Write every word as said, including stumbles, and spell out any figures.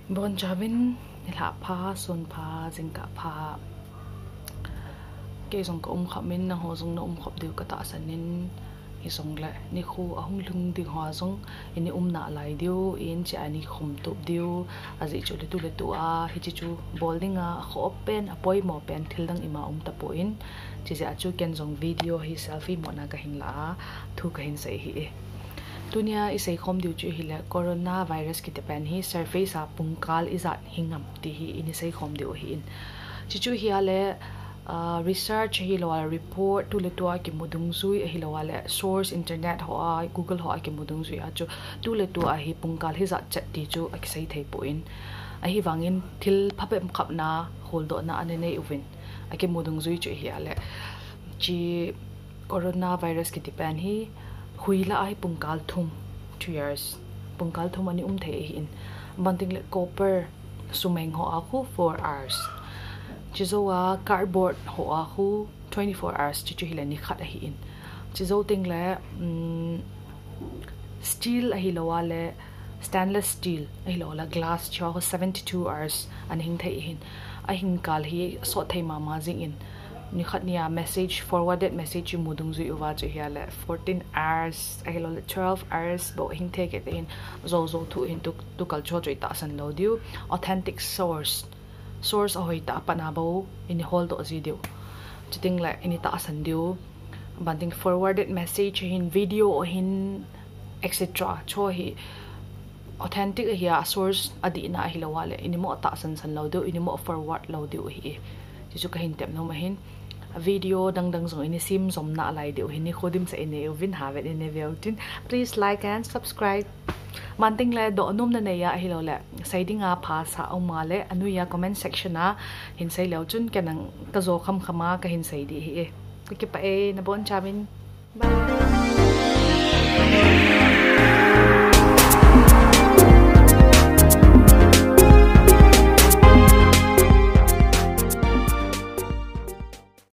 Bonchauvin, nilhah pha, sun pha, jingkah pha. Kei jong ka um khop in, nangho jong na um khop diu ka tahsan in, hijongle nikho ahung lhung ding ho jong, ini umna lai diu, in chia ini khum tup diu, ajeh chu le tu le tu a, hiche chu bol dinga, akhoh pen, apoimo pen, thil dang ima um tapon, chijeh a chu ken jong video hi selfie mona kahin la a, thu kahin sei hi e. Tunia i seikhom diu chu hile, coronavirus kiti pen hi surface a pungkal ijat hi ngam ti hi ini seikhom diu ahin. Chuchu hi ale, ah, research hilou a report, tu le tu a kimu dungjui ahilou a le source internet ho a, Google ho a kimu dungjui a chu tu le tu a hi pungkal hijat chet ti chu akisei thei pon. Ahivangin thil phabep khapna, holdohna ana nei uvin. Akimu dungjui chu hi ale. Chi coronavirus kiti pen hi, hui la a hi pungkal thum, three hours. Pungkal thum ani um thei ahin. Banting le copper, sumeng ho a khu four hours. Chijou a cardboard ho a khu twenty-four hours, chuchu hile nikhat ahin. Chijou teng le, um, steel ahilou a le, stainless steel ahilou le glass chu seventy-two hours ana hing thei ahin. Ahing kal hi sot thei mama jing in. Nikhat nia message, forwarded message imu dungjui uva chu hi ale fourteen hours ahilou le twelve hours bou hing thei kit ahin. Jou jou thu hin tu, tu kal chu chu itahsan lou diu. Authentic source. Source ahoi tah a pat na bou ini holdoh ji diu. Chuteng le ini tahsan diu. Banting forwarded message hin, video hin, et cetera. Chu hi authentic ahi a, source adihna ahilou a le, ini mo tahsan san lou diu, ini mo forward lou diu ahi. Chuchu kahin tep nom ahin. Video dang dang jong ini sem jom nalai diu ahin, nikho dimset inei uvin, haven inei veu tin. Please like and subscribe. Banting le dohnom nanei a ahilou le, sei dinga phasah a um a le, anoi a comment section a hin sei leu chun, ken nang kajo kham kham a kahin sei di ahi e. Kakipah e, nabonchauvin. Bye.